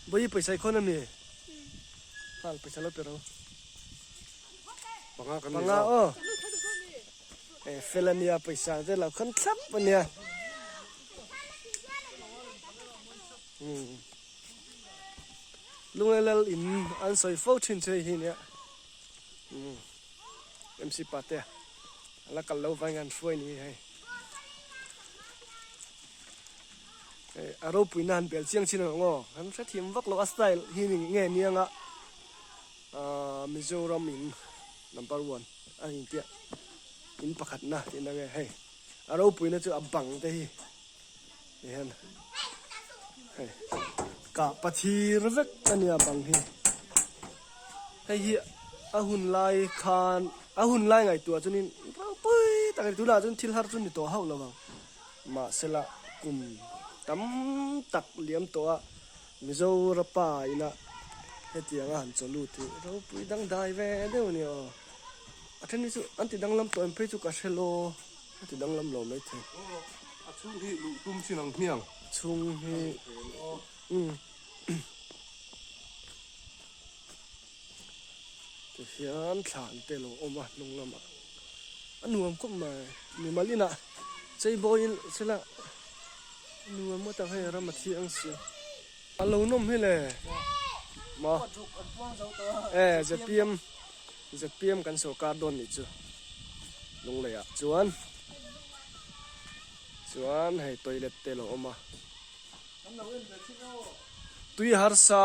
Bawi pawisa i khawn ami? Hal pawisa lo pe ro. Panga kan nei Panga aw. E fel ania pawisa te lo khawn thlap ania. Lunglel in an sawi fo thin chu hei hi nia. MC Pate a la kal lo vain an hruai ni hei. Hei a ropui na han bel chiang chin ang aw. Kan hrethiam vak lo a style hi ni nge nianga ahh Mizoram in number one a intiah in pakhat na tih na nge hei a ropui na chu a bang te hi ti hian hei kah pathir vek a nia bang hi hei hi a hun lai khan a hun lai ngaihtuah chuanin ropui tak a ni tunah chuan thil har chu ni tawh hauh lo ang mahsela kum tam tak liam tawh a Mizorapa ina hetianga han chaw lut hi ropui dangdai ve deuh a ni aw a then hi chu an ti danglam tawh em phei chu ka hre lo. A ti danglam lo mai thei. A chhung hi luh tum chin ang hmiang. A chhung hi umm ti hian thlan te lo awm a hnung lamah a nuam khawp mai mimal inah chei bawiin sela a nuam ngawt ang hei ram a thiang si a lo nawm hi le maw e zpm Zpm kan sorkar dawn nih chu Lunglei ah chuan chuan hei toilet te lo awm a tui harsa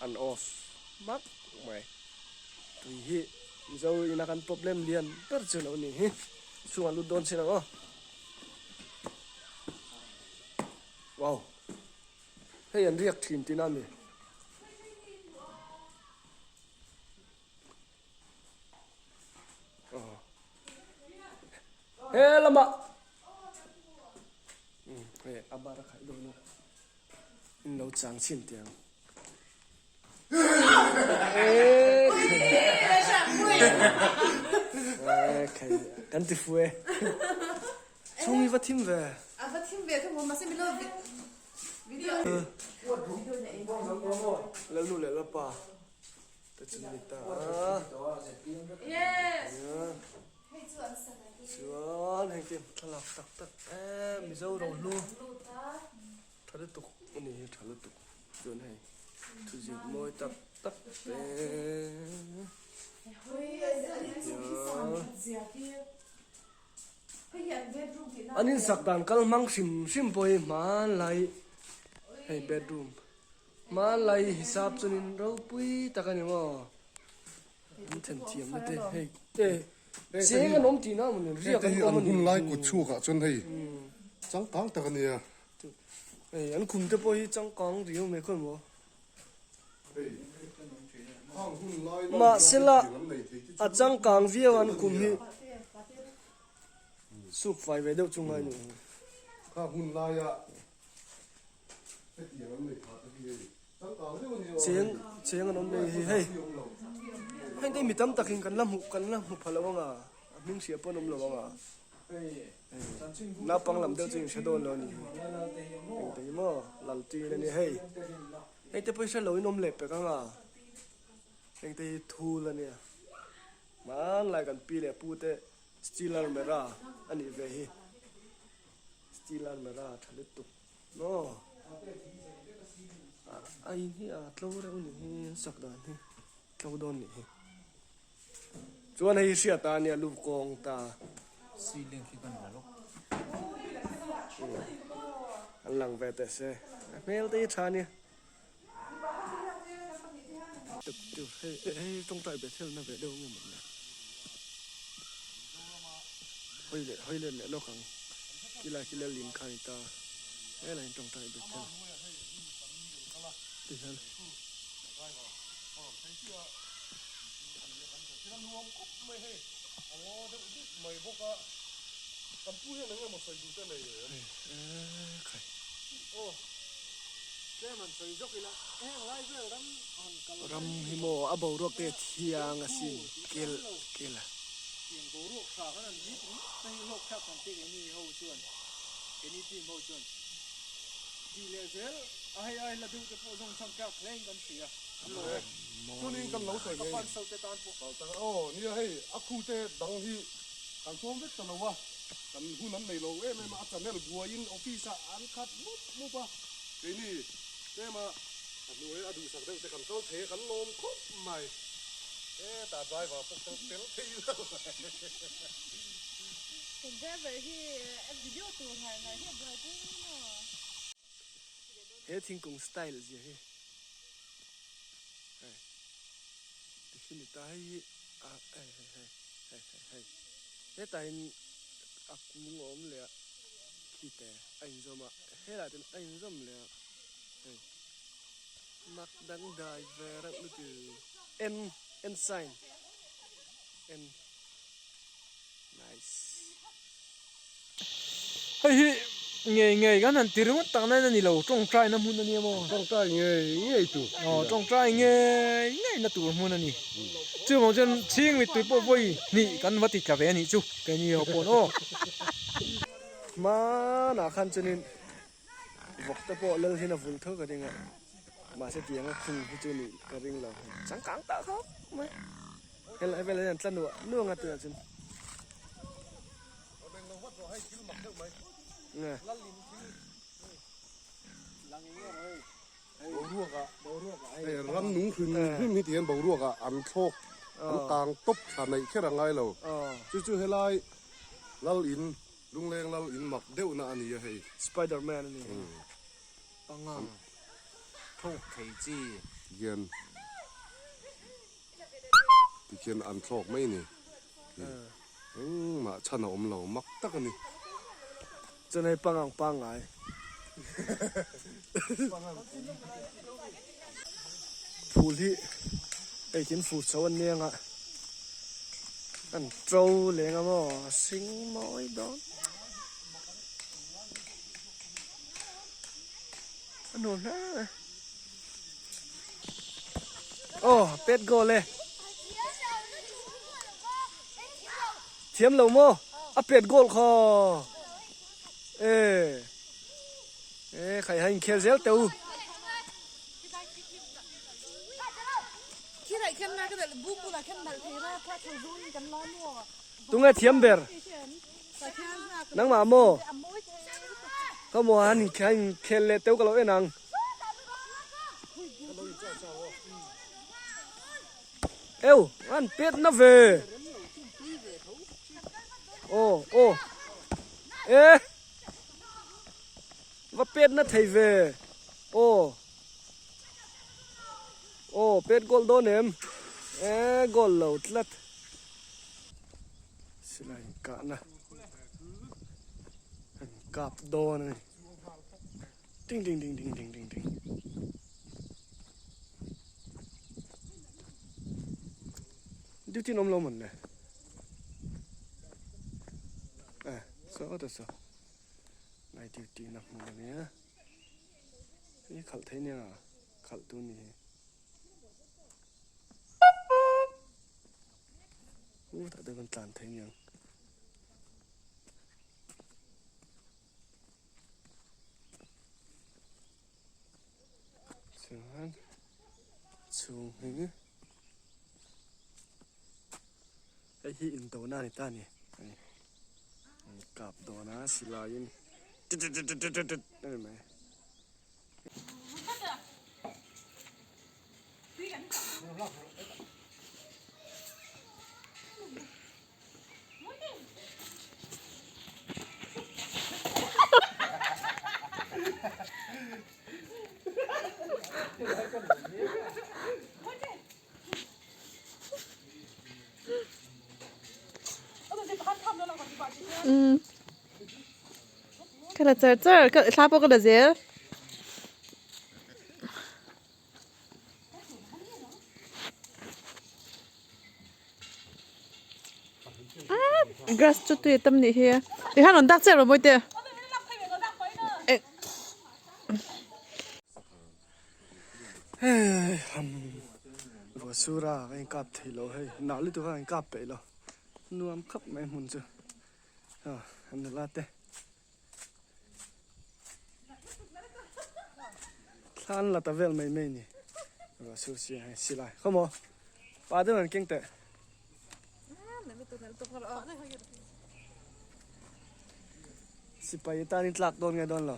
an off mak mai tui hi Mizo ina kan problem lian ber chu lo ni hi chhungah lut dawn chin ang aw wow hei an riak thin tihna a ni. He lamah hei a bar a khaih dawn a in lo chang chhin teh ang e khai kan ti fu e chhung hi va thim ve a va thim ve thung mahse milo Lalnu leh Lalpa te chu ni ta a. Chuan heng te thlalak tak tak em Mizo rohlu tha lutuk a ni hi tha lutuk chuan hei thuziak mawi tak tak te. An insak dan kal hmang hrim hrim pawh hi hmanlai hei bedroom hmanlai hisap chuanin ropui tak a ni maw an then thiam na te hei te cheng an awm tihna a mawni riak an awm a ni. An hun lai kut chhuak ah chuan hei changkang tak a nia. Hei an khum te pawh hi changkang riau mai khawi maw. Mahsela a changkang viau an kum hi suk fai ve deuh chu ngai ni. Cheng cheng an awm nei hi hei heng te mi tam takin kan la hmuh kan la hmu pha lo anga a hming hria pawh an awm lo anga. Naupang lam deuh chu in hre dawn lo a ni hi. Engte hi maw Lalṭin a nia hei. Hei te pawh hi hre lo in awm leh pek ang a. Hengte hi thul a nia. Hmanlai kan pi leh pu te steel almera a nih ve hi. Steel almera tha lutuk maw. A in hi a tlo reuh a ni hi an sak dan hi tlo dawn nih hi. Chuan hei hi hriat a nia lu kawng ta. Ceiling khi kan la lawk. An lang ve teh se. A hmel te hi tha nia. Tuk tuk hei hei tawngtai Bethel na ve deuh nge maw le. Hawi leh hawi let leh lawk ang. Kilai khi lal in kha ni ta. Helai in tawngtai Bethel. Ti hian. Ram hi maw a boruak te thiang asin kel kel a. Tih leh zel a hei ai la deuh te pawh zawng chhang tlak hle in kan hria. Chuanin kan lo sawi Ka fan so te tan pawh. Kal tak aw nia hei a khu te dang hi kan sawm vek ta lo a, kan hun an nei lo em em a, a channel buaiin office ah an khat mup mup a, keini tlema a hnuai a duhsak deuh te kan kal thei a kan lawm khawp mai. Hetah driver pawh kal tel thei lo. Kan driver hi video tur ngar ngar hi a buaipui maw? He thingkung style zia hi hei ti hi ni ta hei hi a hei hei hei hei hei hei hetah hian a kung a awm leh a khi te a inzawm a helaiah te a inzawm leh a hei mak dangdai ve reuh lutuk en en sign en. Nice. Hei hi ngei ngei kan han ti ringawt tak nain a ni lo, tawngtaina hmun a nia maw? Tawngtai ngei ngei tur. Aw, tawngtai ngei ngei na tur hmun a ni. Chuvang chuan chhing mittui pawh vawi hnih kan va ti tla ve a nih chu, keini ho paw'n aw. Hmanah khan chuanin vawk te pawh lal hian a vul tho ka ring a, mahse tianga khung hi chu nih ka ring lo. Changkang tak khawp mai. Helai velah hian tla nuah nuah nga tunah chuan. Nge. Ram nung hrim hrim hi tihian boruak ah an thlawk an kang tawp thla neih kher a ngai lo. Chu chu helai lal in lungleng lal in mak deuh na a ni a hei. Spider man a ni. Pangang thlawk thei chi. Hian. Tikhian an thlawk mai a ni. Engmah chhan a awm lo mak tak a ni. Chuan hei pangang pangngai. Phul hi hei thil fur chho an nia nga an to leng a maw a hring mawi dawn. A nuam hle mai. Aw pet goal e. Thiam lo maw? A pet goal kha. E. E khai ha inkhel zel teh u. Tunge thiam ber? Nangmah maw? Ka maw han inkhel leh teuh ka lo en ang. Eu, an pet na ve. Aw, aw. E. Va pet na thei ve. Aw. Aw, pet goal dawn em? E, goal lo tlat. Silai kahna an kap dawn a ni. Ding ding ding ding ding ding ding. Duty an awm lo mawn le. Eh, saw ta saw. Night duty na hmun a nia. Hei khalh thei nia khalh tu ni hi. U tah te kan tlan thei niang. Chuan chhung hi hei hi indona a ni ta a ni an kap dawn a silaiin tit tit tit tit tit a ni mai. Ka la char char ka thla pawh ka la zel. Grass chu tui a tam nih hi ti khan rawn dak chiah rawh mawite Hei ham ruah sur a ka inkap thei lo hei nah lutuk a ka inkap peih lo nuam khawp mai hmun chu an nula te. Kha an la ta vel mai mai ni. Ruah sur si a hei silai. Khawmaw pa deuh an keng teh. Sipai tan in tlak dawn nge dawn lo.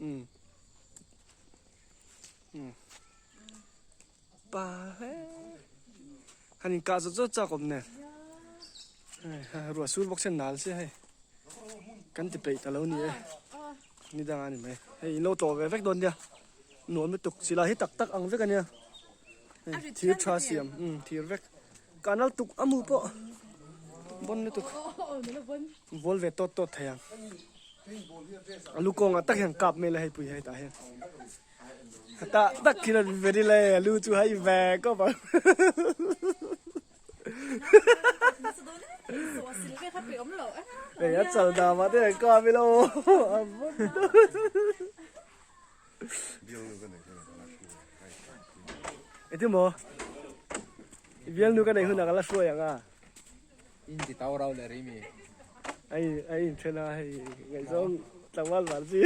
Um. Um. Pa hle. Han in kah zawt zawt chak awm nen. Ruah sur bawk sen nal sia hei. Kan ti peih ta lo ni e. Ni dang a ni mai. Hei in lo tlawh ve vek dawn nia. Nuam lutuk silai hi tak tak ang vek a nia. Hei thir tha siam um thir vek. Kanal tuk a mu pawh bon lutuk. Vawl ve tawt tawt thei ang. A lu kawngah tak hian kap mai la hei pui hei tah hian. Tak tak khi là về đi lê lưu chú hay về có bảo để ăn sầu đào mà thế này coi mới lâu Ê maw i bialnu ka nei hunah ka la hruai ang a In ti tau rau leh rih mi. A in a in then a hei ngaihzawng tlangval var chi.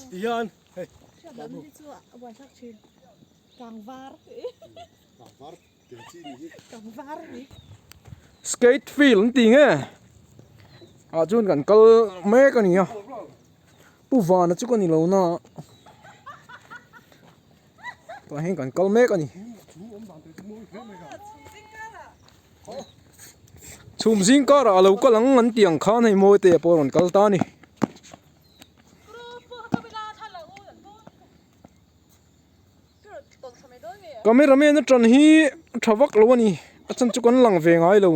Tihian hei Skate field an ti nge ah chuan kan kal mek a ni a pu vana chu ka ni lo na tah hian kan kal mek a ni chhum zing karah a lo kal ang an tih ang khan hei mawi te pawh a rawn kal ta a ni. Cameraman a tan hi tha vak lo a ni a chan chu kan lang ve ngai lo.